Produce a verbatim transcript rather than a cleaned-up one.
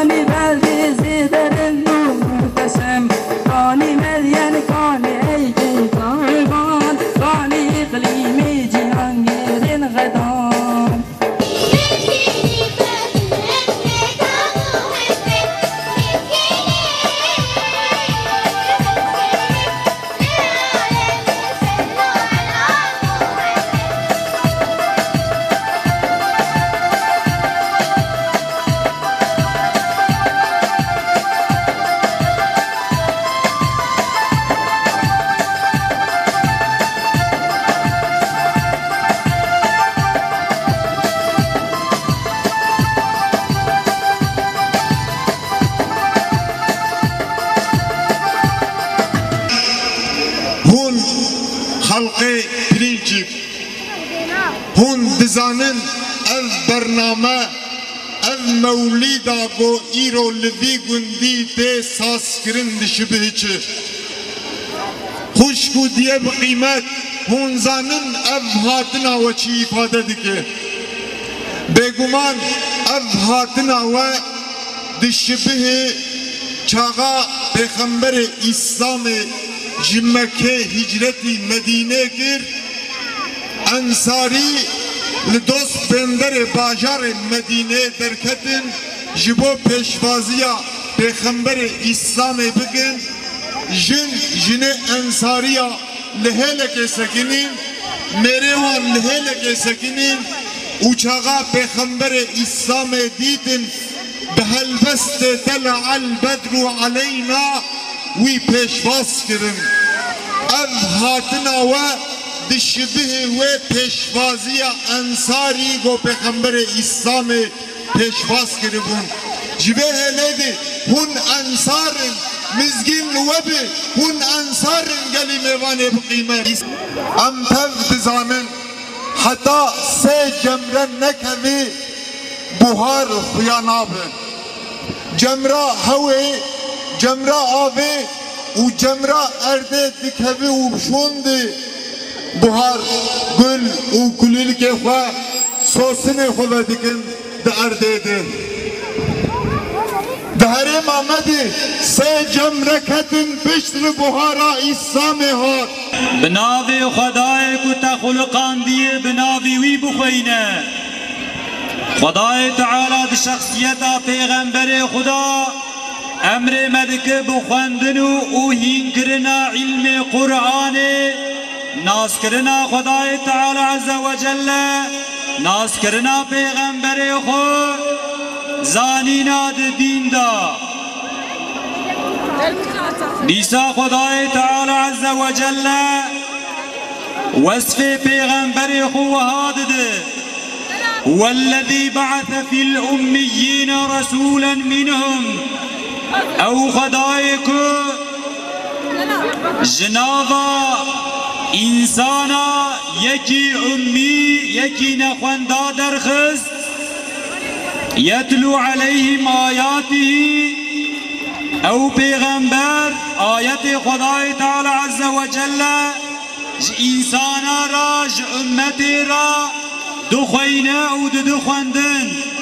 Kanî beldê zêderin û muhteşem, kanî medyen, kanî eyke Tayiban, kanî îqlîmê cîhangêrên xedan. Hûn xelqê pirinçik. Hûn dizanin ev bername, ev mewlîda ku îro li vî gundî tê sazkirin dişibih çi? Xwişk û diyê bi qîmet, hûn zanin ev hatina we çi îfade dike? Bêguman ev hatina we dişibihê çaxa Pêxemberê Îslamê ji Mekkê hicretî Medînê kir, Ensarî li dost benderê bajarê Medînê derketin, ji bo pêşvaziya Pêxemberê Îslamê bikin. Jin, jinê Ensariya li hêlekê sekinîn, mêrê wan li hêlekê sekinîn û çaxa Pêxemberê Îslamê dîtin, bi helbestê tela'el bedru aleyna wî pêşvaz kirin. Ev hatina we dişibihê wê pêşvaziya Ensarî go Pêxemberê Îslamê pêşvaz kiribûn. Ji vê hêlê de hûn Ensar in, mizgîn li we be, hûn Ensar in gelî mêvanê bi qîmet. Em tev dizanin, heta sê cemre nekevî buhar xuya nabe. Cemra hewê, cemra avê û cemra erdê dikeve û şûn de buhar gul û kulîlkê xwe, sosinê xwe vedikin di erdê de. Di herêma me de sê cemre ketin pişt li buhara Îslamê hat. Bi navê Xwedayê ku te xuliqandiye, bi navê wî bixweyne. Xwedayê Teala di şexsiyeta Pêxemberê Xweda emrê me dike bi xwendin û, û hînkirina îlmê Qur'anê, naskirina Xwedayê Teala Azze ve Celle, naskirina Pêxemberê xwe, zanîna di dîn de. Dîsa Xwedayê Teala Azze ve Celle wesfê Pêxemberê xwe wiha dide: "Huvellezî be'ese fil ummiyîne resûlen minhum." Ew Xwedayê ku ji nava însana yekî ummî, yekî nexwenda derxist, "yetlû aleyhim ayatihî", ew pêxember ayetê Xwedayê Teala Azze ve Celle ji însana re, ji ummetê re dixweyne û didixwendin.